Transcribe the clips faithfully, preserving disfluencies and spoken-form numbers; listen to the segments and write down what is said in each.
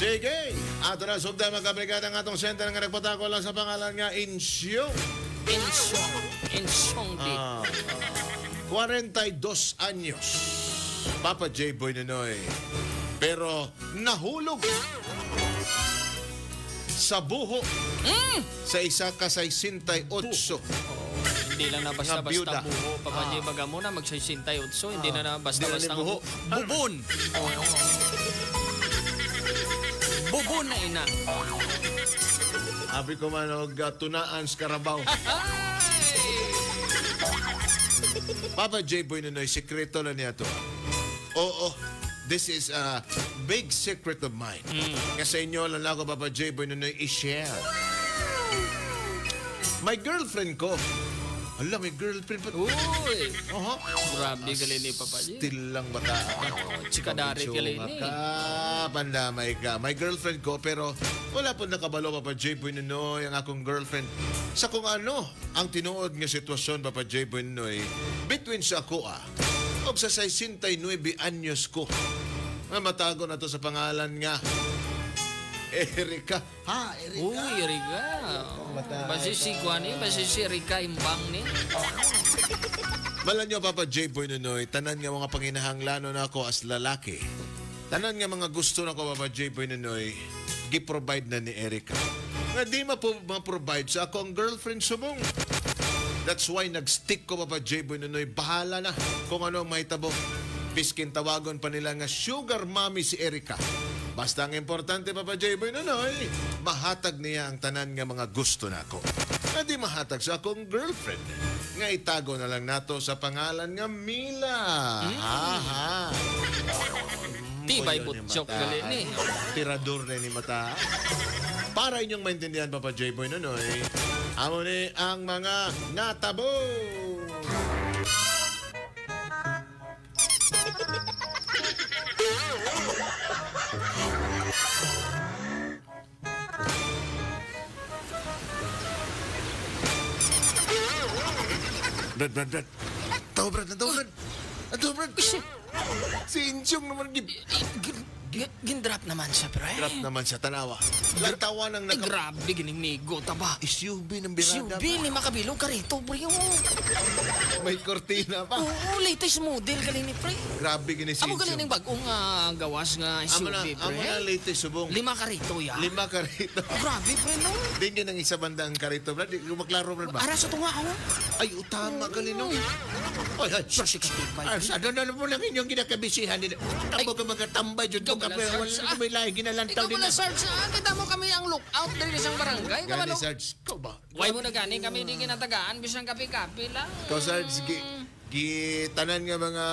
Sige, ato na subda, mga kabrigada, ang atong sender nga nagpatago lang sa pangalan nga Insyong. Insyong. Insyong di. Ah, kwarenta y dos anyos, Papa J Boy Nonoy. Pero nahulog sa buho Mm. sa isa ka sesenta y ocho. Hindi lang na basta-basta buho, Papa J, baga mo na mag sesenta y ocho, hindi na na basta-basta buho. Bubon. Bubon na ina. Abi ko man og, ah, tunaan sa karabaw. Papa J Boy Nonoy, sikreto lang niya to. Oo, this is a big secret of mine. Mm. Nga sa inyo lang ako, Papa J Boy Nonoy, i-share. My girlfriend ko. Hala, may girlfriend pa. Uy! Aha. Grabe, galing ni Papa J. Still lang bata. Oh, chika dari, galing ni. Ka, pandamay ka. My girlfriend ko, pero wala po nakabalo, Papa J Boy Nonoy, ang akong girlfriend. Sa kung ano, ang tinuod nga sitwasyon, Papa J Boy Nonoy, between sa ako, ah, og sa sesenta y nuebe anyos ko, nga matago na to sa pangalan nga Erica. Ha, Erica? Uy, Erica. Basi si Kuan ni, basi si Erica Imbang ni. Malan nyo, Papa J Boy Nonoy, tanan nga mga panginahanglanon ako as lalaki. Tanan nga mga gusto nako, Papa J Boy Nonoy, gi-provide na ni Erica. Nga di mapo-, ma-provide sa ako ang girlfriend subong. That's why nag-stick ko, Papa J Boy Nonoy. Bahala na kung ano ang mahitabo. Biskin tawagon pa nila nga sugar mommy si Erica. Basta ang importante, Papa J Boy Nonoy, mahatag niya ang tanan nga mga gusto nako. Nga di mahatag sa akong girlfriend. Nga itago na lang nato sa pangalan nga Mila. Mm. Aha. Tibay butyok gali ni. Tirador na ni mata. Para inyong maintindihan, Papa J Boy Nonoy, amo ni ang mga natabo. Brad, Brad, Brad. Tao, Brad, tao, Brad. Ato, Brad. Si Insyong naman, gin-, gin-, gin-, gin-drop naman siya, pre. Drop naman siya, tanawa. Lantawa ng naka- Ay, grabe, gining nigo, taba. S U V ng birada, S U V, pre. Lima kabilog, karito, pre, oh. May kortina pa. Oo, latest model, galing ni, pre. Grabe, gini si Insyong. Amo galing ning bag-ong, ah, gawas nga Amo na, S U V, pre. Amo na latest subong. Lima karito, ya. Lima karito. Grabe, pre, no? Din yun ang isa banda ang karito, Brad. Di ko maklaro, Brad, ba? Ara sa tunga, oh. Ay, utama ka, Lino. Ay, ay, sus, sus, sus. Ay, sa ano na mo lang inyong ginakabisihan din? Ay, amo ka mga tambay, jud ko, wala, wala kami lahi ginalantaw din. Ikaw pala, Sarge, ah, kita mo kami ang lookout diri sa barangay. Gani, kabalo. Sarge, ikaw ba? Why mo na gani kami di ginatagaan, bisan kape-kape lang. Ikaw, Sarge, gi-, gi-, tanan nga mga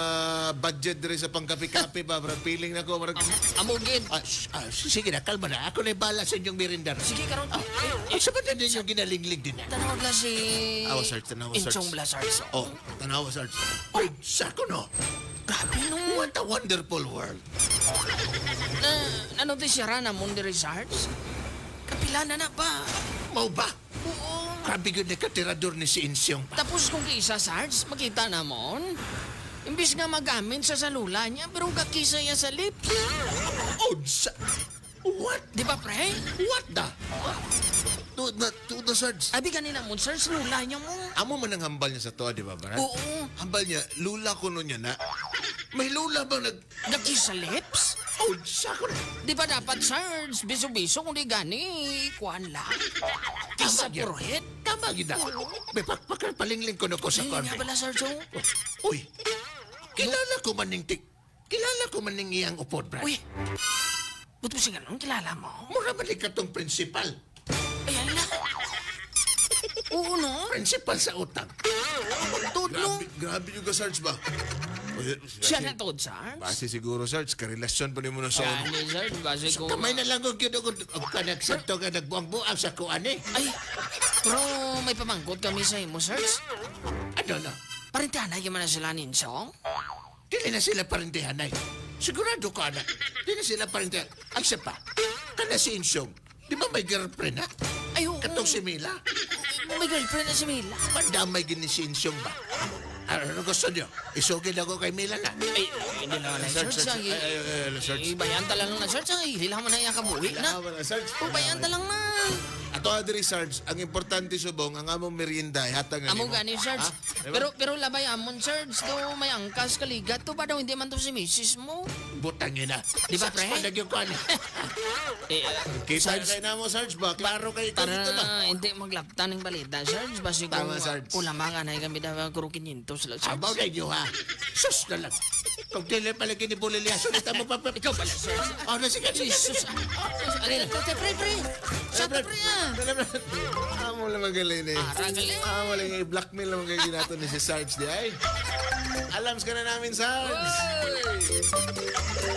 budget diri sa pangkape-kape ba, murag feeling na ko, murag Am-, amo gid. Ah, s-, ah, s-, sige na, kalma na. Ako na bala sa inyong merendar. Sige, karon. Ah, eh, eh, sa ba na ninyo ginalinglig din, eh? Tanaw bla si Awa, Sarge, tanaw, Sarge. Inchong bla, Sarge. Oh, tanaw, Sarge. Ay, sako, no? Grabe, no? What a wonderful world. Na, ano ti siya ra namon diri, Sarge? Kapila na na ba? Mao ba? Oo. Grabe gyud ni katirador ni si Insyong ba? Tapos kung kaisa, Sarge, makita namon, imbis nga mag-amin sa salula niya, pero gakisa niya sa lips. Unsa? What? Di ba, pre? What the? Tu-, na, tu-, na, Sarge. Abi gani namon, Sarge, lula niya mo. Amo man ang hambal niya sa to, di ba, Brad? Oo. Hambal niya, lula ko nun niya na. May lula bang nag- Nag-kiss sa lips? Oh, sa ko na. Di ba dapat, Sarge, biso-biso, kung di gani, kuan lang? Kiss sa forehead? Tama gid na. Oo. May pak-, pakapalingling ko na ko sa Ay, kuan, nga eh. Pala, Sarge, oh. Uy, kilala ko man ning ti-, kilala ko man ning iyang upod, Brad. Uy, ba't mo siya ganun? Kilala mo? Mura man ni katong principal. Ay, ay, na. Oo, no? Principal sa utang. Tuod, no? Grabe, grabe yung ka-search ba? Siya na tuod, Sarge? Base siguro, Sarge, karelasyon pa ni mo na sa Yan, eh, Sarge, base ko kamay na lang og yun, og, og ka nagsagto ka, nagbuang-buang sa kuan, eh. Ay, pero may pamangkot kami sa imo, Sarge. Ano na? Parintihanay ka man na sila, Ninsong? Dili na sila parintihanay. Sigurado ka na. Dili na sila parintihan. Ay, siya pa. Kana si Insong. Di ba may girlfriend, ha? Ay, oo. Katong si Mila. May girlfriend na si Mila. Madamay gini si Insyong ba? Ano, ano gusto niyo? Isugid ako kay Mila na. Ay, hindi na na, Sarge, Sarge, ay, ay, ay, ay, Sarge. Ibayan ta lang na, Sarge, ay, hila mo na iya kabuhi na. Hila mo na, Sarge. Ibayan ta lang na. Ato, Adri, Sarge, ang importante subong, ang among merienda, ihatag na Amo nimo. Gani, Sarge. Ha? Diba? Pero, pero labay amon, Sarge, to may angkas kaligat to ba daw, hindi man to si misis mo? Butangin na. Di ba, Sarge, pre? Padagyo ko, ano? Eh, kita Sarge, kay namo, Sarge, ba? Klaro kay ikaw para dito ba? Hindi maglaptan ng balita, Sarge. Basi kung Sarge. Kulang mga anay kami daw, kuro kinyentos lang, Sarge. Abaw na inyo, ha? Sus na lang. Kung dili pala kinibulilya, sulita mo pa, pa. Ikaw pala, Sarge. Oh, na, sige, sige, Jesus. Sige. Ano, pre, pre, pre. Sa pre, pre, ah. Pre, pre. Amo lang magaling eh. Ah, galing. Amo lang i-blackmail lang magaling nato ni si Sarge di ay. Alams ka na namin, Sarge. Oy!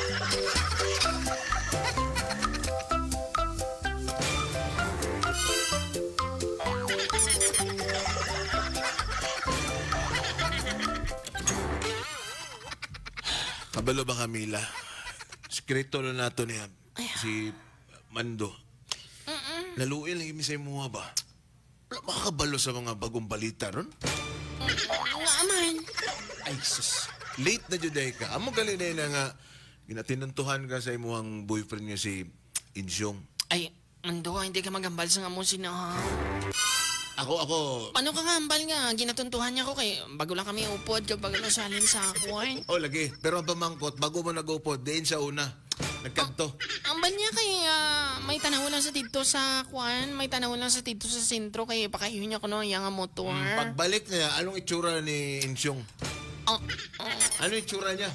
Kabalo ba, Camila? Sikreto na nato niya. Ay. Si Mando. Mm-mm. Naluoy lagi mi sa imuha ba? Wala makakabalo sa mga bagong balita ron? Nga man. Ay, sus. Late na jud ay ka. Amo gali na yun nga ginatinuntuhan ka sa imuhang boyfriend nga si Insyong. Ay, Mando, hindi ka maghambal sa nga mo sina, ha? Ako, ako. Paano ka nga hambal nga? Ginatuntuhan niya ko kay bago lang kami upod kag bago lang salin sa kuwan. Oh, lagi. Pero ang pamangkot, bago mo nag-upod, diin sa una. Nagkadto. Ang, ang bal niya kay, ah, may tanaw lang sa didto sa kuan, may tanaw lang sa didto sa sentro kay pakaiyon niya kuno iya nga motor. Mm, pagbalik niya, anong itsura ni Insyong? Oh, oh. Ano itsura niya?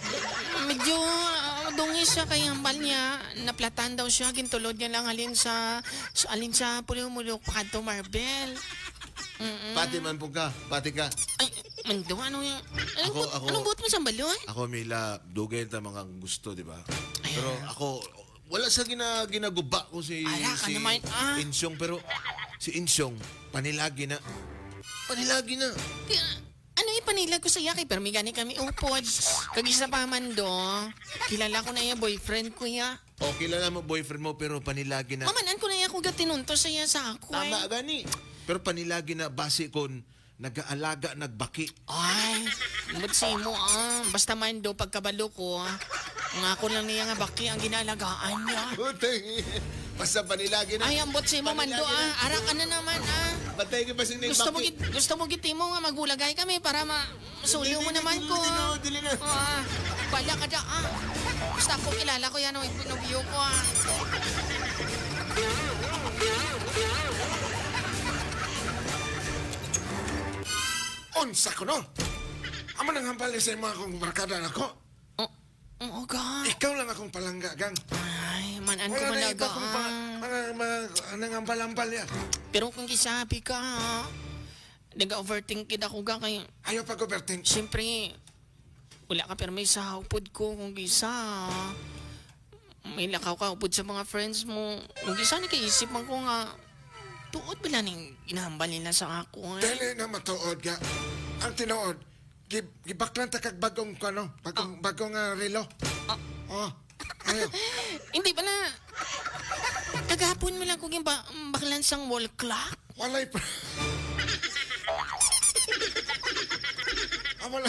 Medyo, ah, dungis siya kay ang bal niya, naplatan daw siya, gintulod niya lang halin sa, sa, halin sa Pulumulok pakadto Marbel. Mm-mm. Pati man po ka, pati ka. Ay, Mando, ano yung, ano Ako, but-, ako, anong buot mo sa balon? Ako, Mila, dugay ta mga gusto, di ba? Ay, Pero ah. ako, wala sa gina-, ginaguba ko si, Ala ka si naman, ah. Insyong, pero si Insyong, panilagi na. Panilagi na. Kaya, ano ipanilag ko sa iya kay permi gani kami upod. Kag isa pa, Mando, kilala ko na iya boyfriend ko iya. O, kilala mo boyfriend mo, pero panilagi na. Mamanan ko na iya kung gatinunto sa iya sa ako, Tama eh. gani. Pero panilagi na basi kon nagaalaga, nagbaki. Ay, ambot sa imo, ah. Basta, Mando, pagkabalo ko, ah, nga ako lang niya nga baki ang ginaalagaan niya. Putang, basta panilagi na. Ay, ambot sa imo, Mando, Panilagi na. ah. Ara ka na naman, ah. Bantay ka pa sing Gusto mo nagbaki. gid, gusto mo gid, Timo, nga magbulagay kami para ma-, Suyo Dili, mo dili, naman dili, ko. dili, dili na. Ah, bala ka da, ah. Basta ako, kilala ko yan, ang pinubyo ko, ah. Unsa ko, no? Amo nang hambal ni sa imo akong barkada nako. Oh, oo, ga. Ikaw lang akong palangga, gang. Ay, man-an ko Wala na malaga, iba kong pa-, ah. mga, mga, nangambal-ambal niya. Pero kung gisabi ka, ah, nag-overthink gid ako, ga, kay Ayaw pag-overthink. Siyempre, wala ka pirmi sa upod ko kung gisa. May lakaw ka upod sa mga friends mo. Kung gisa, nakaisip man ko nga, tuod ba lang ning ginahambal nila sa ako, eh? Dili na matuod nga. Ang tinuod, gi-, gibaklan ta kag bagong, ano, bagong, Ah. bagong, ah, relo. Ah. Oh, ayo. Hindi ba na, kagahapon mo lang kung yung ba-, baklan sang wall clock? Walay pro-, Ah, wala.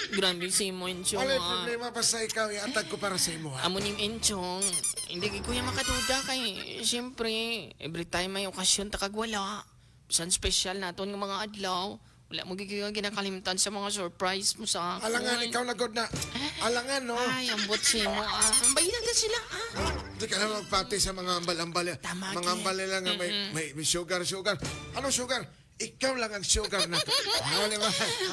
Grabe si mo, Enchong, Walay ah. problema, basta ikaw, iatag ko para sa imo, ha? Amo ning Enchong, hindi gid ko yan makaduda kay, siyempre, every time may okasyon ta kag wala. Bisan special naton nga mga adlaw, wala mo gid ko ginakalimtan sa mga surprise mo sa akon. Alangan, ikaw na gud na. Alangan, no? Ay, ambot si mo, ah. Ang bayaran na sila, ah. Di ka na magpati sa mga ambal-ambal, eh. Tama, Mga Ki. ambal nila nga may, Mm-mm. may, may sugar, sugar. Anong sugar? Ikaw lang ang sugar na. Ah, di ba?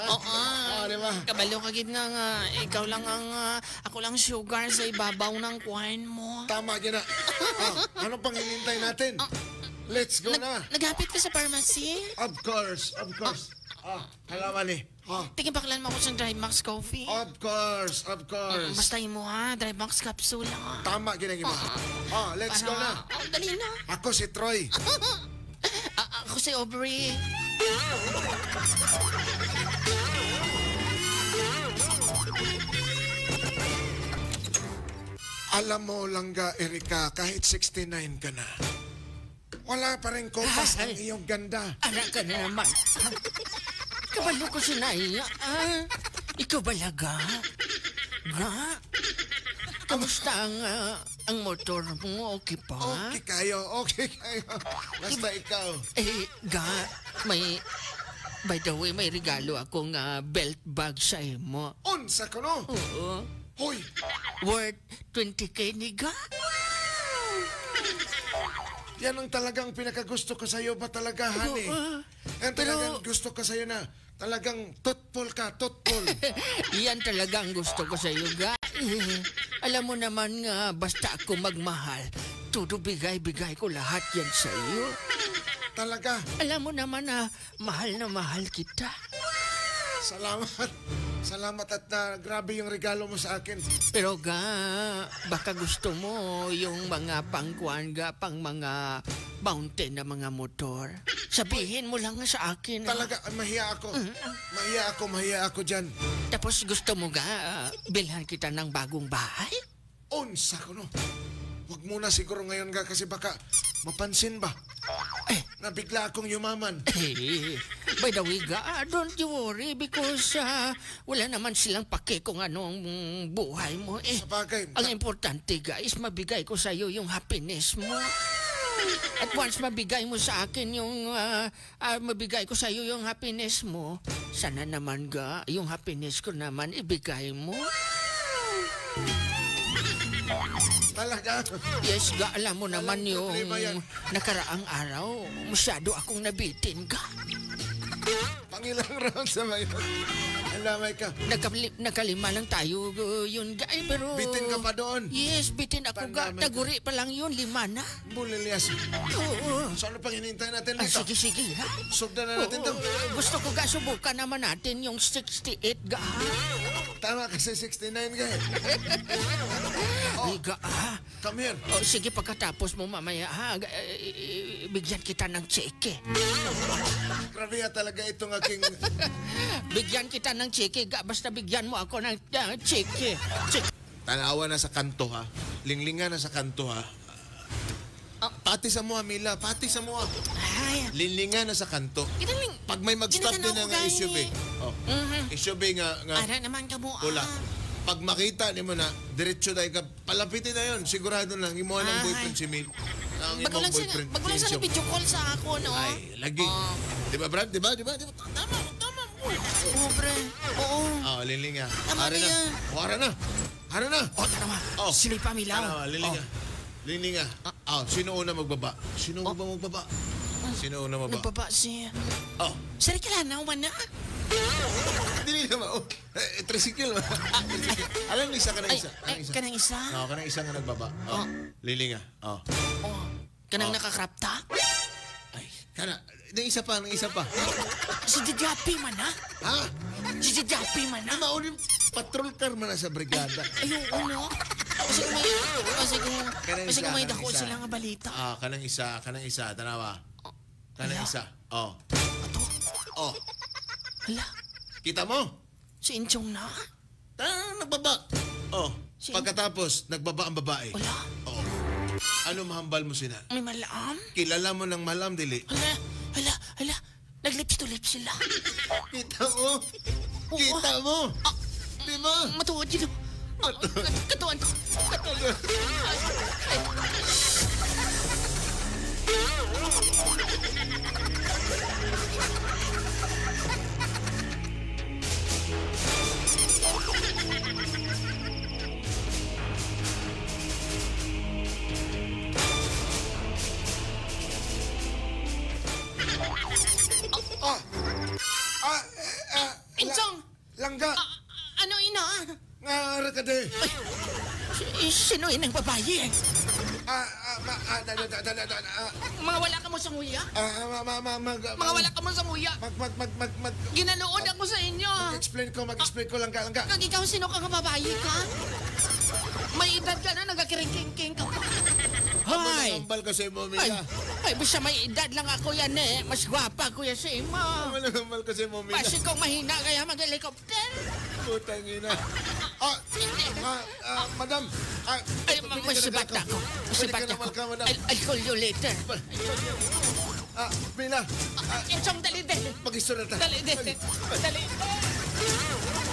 Oo. Ah, di ba? Kabalo ka gid nga, nga ikaw lang ang, ah, ako lang sugar sa ibabaw ng kuwan mo. Tama gid na. Ah, ano pang hinihintay natin? Ah, Let's go nag-, na. naghapit ka sa pharmacy? Of course, of course. Ah, kailangan eh. Ah. Tingin baklan mo ako sa Dry Max Coffee. Of course, of course. Mm, basta imo ha, Dry Max capsule ha. Tama gid ang imo. Ah. Ah, let's go Para, na. oh, dali na. Ako si Troy. A-, ako si Aubrey. Alam mo, Langga, Erika, kahit sixty-nine ka na, wala pa rin kupas ang Ay. iyong ganda. Anak ka na naman. Kabalo ko sina iya, ah. Ikaw bala, Ga? Ga? Kamusta ang, ah, ang motor mo? Okay pa? Okay kayo, okay kayo. Basta ikaw. Eh, Ga, may, by the way, may regalo ako nga belt bag sa imo. Unsa kuno? Oo. Hoy! Worth twenty K ni, Ga. Yan ang talagang pinakagusto ko sa'yo ba talaga, honey? Oo. Yan talagang gusto ko sa'yo na talagang thoughtful ka, thoughtful. Yan talaga ang gusto ko sa'yo, Ga. Eh, alam mo naman nga basta ako magmahal, todo bigay-bigay ko lahat yan sa'yo. Talaga? Alam mo naman na mahal na mahal kita. Salamat. Salamat at na grabe yung regalo mo sa akin. Pero, Ga, baka gusto mo yung mga pangkuan, Ga, pang mga mountain na mga motor. Sabihin mo lang nga sa akin, ah. Talaga, ah, mahiya ako. Mm. Mahiya ako, mahiya ako dyan. Tapos gusto mo, Ga, ah, bilhan kita ng bagong bahay? Unsa kuno? Wag muna siguro ngayon, Ga, kasi baka mapansin ba? Eh. Nabigla akong yumaman. Eh, by the way, Ga, ah, don't you worry because, ah, wala naman silang pake kung ano ang buhay mo, eh. Sabagay, Ang Ga. importante, Ga, is mabigay ko sa'yo yung happiness mo. At once mabigay mo sa akin yung, ah, ah, mabigay ko sa'yo yung happiness mo, sana naman, Ga, yung happiness ko naman ibigay mo. Talaga? Yes, Ga, alam mo naman Walang yung problema yan. nakaraang araw, masyado akong nabitin, Ga. Pangilang round sa bayan. Ang lamay ka. Nagkali-, nagkalima lang tayo, uh, yun, Ga, eh, pero Bitin ka pa doon? Yes, bitin ako, Ga. Pandamay ka. Taguri pa lang yun, lima na. Bulilyas. Oo. So, ano pang hinihintay natin Ah, dito? sige, sige, ha? Sugdan na natin Oo, to. oo. Gusto ko, Ga, subukan naman natin yung sixty-eight, Ga, ha? Tama kasi sixty-nine ka eh. Oh, Ay, Ga, ha? come here. Oh, sige, pagkatapos mo mamaya, ha? Ga-, eh, eh, bigyan kita ng tseke. Grabe nga talaga itong aking Bigyan kita ng tseke, Ga. Basta bigyan mo ako ng, ah, tseke. Tseke. Tanawa na sa kanto, ha? Linglingan na sa kanto, ha? Ah. Pati sa mua, Mila. Pati sa mua. Ay. Linglingan na sa kanto. Ginaling-, Pag may mag-stop ginatanaw din ko, ang guys, S U V. eh. Oh. Mhm. S U V nga, nga Ara naman ka mo, pula. ah. Pag makita nimo na, diretso tayo ka, palapiti na yun. Sigurado na, ang imo ng Ay. boyfriend si Mil. Ang Bago imong lang siya, boyfriend, bago lang siya Enzo. nag-video call sa ako, no? Ay, lagi. Oh. Di ba, Brad? Di ba? Di ba? Di ba? Tama, tama. Oh, pre. Oo. Oh, Linglinga. Tama Ara na na. yan. Oh, ara na. Ara na. Oh, tama. Oh. Sila pa, Milaw. Ano, Linglinga? Oh. Linglinga. Ah. Oh, sino una magbaba? Sino Oh. ba magbaba? Sino una magbaba? Nagbaba si Oh. Sir, kilala mo na? Dili na ba? Oh. Eh, tricycle. Ah, Alam mo isa, kanang Ay, isa. Kanang ay, isa. kanang isa? No, kanang isa nga nagbaba. Oh. Oh. Linglinga. Oh. Oh. Kanang Oh. naka-crop top? Ay, kana, nang isa pa, nang isa pa. Si Didiapi man, ha? Ha? Si Didiapi man, ha? Di ba, ulit, patrol car man na sa brigada. Ay, oo, no? Kasi kung may, kasi kung, Kanang kasi isa, kung may kanang dako isa. sila nga balita. Ah, kanang isa, kanang isa, tanawa. Oh, Kanang hala. isa. Oh. Ato? Oh. Hala. Kita mo? Si Inchong na? Ah, nagbaba. Oh, Sino? pagkatapos, nagbaba ang babae. Wala. Oh. Ano mahambal mo sina? May malam? Kilala mo ng malam, dili? Hala, hala, hala. Nag-lips to lips sila. Kita mo? Oo. Kita mo? Ah. Di ba? Matuod yun. Matuod. Kat-, katuan ko. Katuan ko. Ay, ay. Ah! Ah! Ah! La-, Inchong! Langga! Ah, ano, ina? Nga, ara ka, de. Ay, si-, sino inang babayi? Ah, ah, ma-, ah, da-, da-, da-, da-, da-, da-, ah. Mga wala ka mo sa nguya? Ah, ah, ma-, ma-, ma-, mag-, Mga wala ka mo sa nguya? Mag-, mag-, mag-, mag-, mag-, Ginaluod ako sa inyo. Mag-explain ko, mag-explain ko, langga, langga. Kag ikaw, sino ka nga babayi ka? May edad ka na, nagakiringkingking ka pa. Amo Hoy! nang hambal ko sa imo, Mila. Ay, ay, basta may edad lang ako yan, eh. Mas gwapa ko yan sa imo. Amo nang hambal ko sa imo, Mila. Basi kung mahina kaya mag-helicopter. Putang ina. Ah, ah, ah, madam. Ah, Ay, pwede ma-, ka na masibat ako. ako. Pwede ka Masibat na ako. Welcome, madam. I'll, I'll call you later. Ah, Mila. Ah, Enchong, dali, dali. Mag-istorya ta. Dali, dali. Dali.